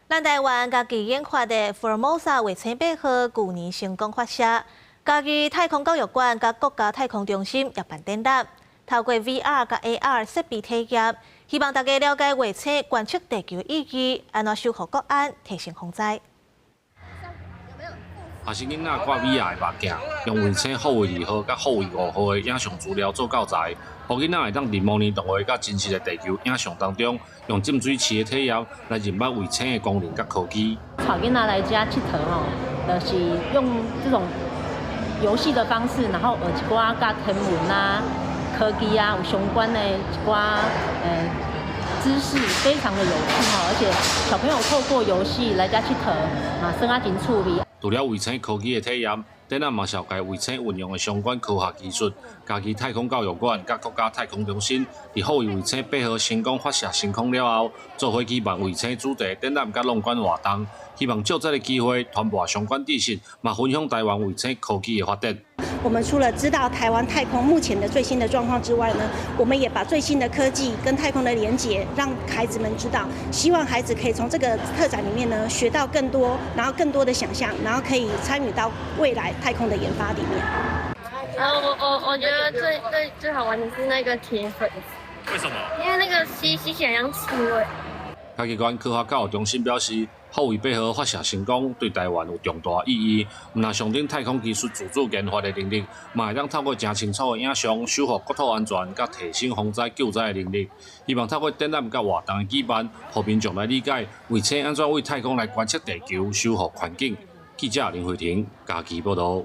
咱台灣家己研發的福爾摩沙衛星8號，舊年成功發射，嘉義太空教育館佮國家太空中心也辦展覽，透過 VR 佮 AR 設備體驗，希望大家了解衛星觀測地球的意義，按怎守護國安，提升防災。學生囡仔掛 VR 的目鏡，用衛星福衛2號佮福衛5號的影像資料做教材，予囡仔會當佇模擬動畫佮真實的地球影像當中，用浸水式的體驗來認捌衛星的功能佮科技。帶囡仔來遮𨑨迌吼，就是用這種遊戲的方式，然後學一寡佮天文啊、科技啊有相關的一寡知識，非常的有趣吼，而且小朋友透過遊戲來遮𨑨迌，嘛耍啊真趣味。除了衛星科技的體驗，展覽嘛紹介衛星運用的相關科學技術。嘉義太空教育館佮國家太空中心，佇福衛衛星8號成功發射升空了後，做伙舉辦衛星主題展覽佮挵管活動，希望藉這个機會傳播相關知識，嘛分享台灣衛星科技的發展。我們除了知道台灣太空目前的最新的狀況之外呢，我們也把最新的科技跟太空的連結，讓孩子們知道。希望孩子可以從這個特展裡面呢，學到更多，然後更多的想象，然後可以參與到未來太空的研發裡面。我覺得最最最好玩的是那個鐵粉。為什麼？因為那個吸吸起來像刺蝟。嘉義縣科學教育中心表示，福衛8號發射成功，對台灣有重大意義。毋但象徵太空技術自主研發的能力，嘛會當透過誠清楚的影像，守護國土安全，佮提升防災救災的能力。希望透過展覽佮活動的舉辦，予民眾來理解衛星按怎對太空來觀測地球、守護環境。記者林慧婷嘉義報導。